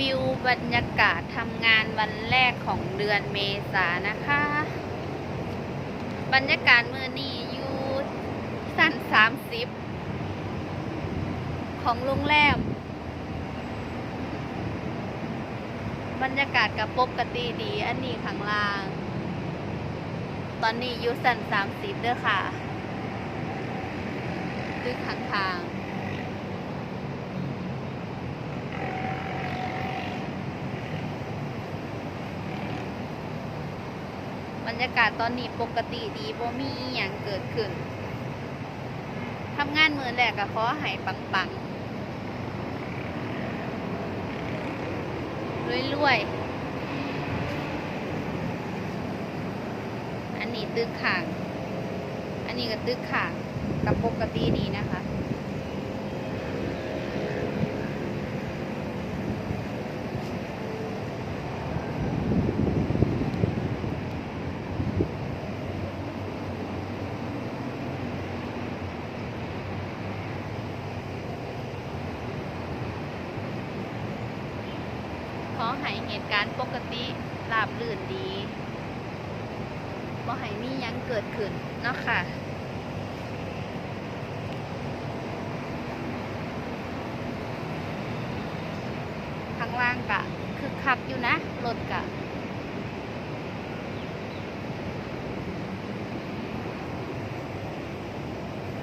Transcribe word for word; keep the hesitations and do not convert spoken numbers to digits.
วิวบรรยากาศทำงานวันแรกของเดือนเมษานะคะ บรรยากาศมื้อนี้อยู่ชั้น สามสิบ ของโรงแรม บรรยากาศก็ปกติดี อันนี้ข้างล่าง ตอนนี้อยู่ชั้น สามสิบ เด้อค่ะ ตึกข้างๆ บรรยากาศตอนนี้ปกติดี บ่มีอิหยังเกิดขึ้น ทำงานมื้อแรกก็ขอให้ปังๆ รวยๆ อันนี้ตึกข้าง อันนี้ก็ตึกข้าง ก็ปกติดีนะคะ ขอให้เหตุการณ์ปกติราบรื่นดี บ่ให้มีหยังเกิดขึ้นเนาะค่ะ ข้างล่างก็คึกคักอยู่นะ รถก็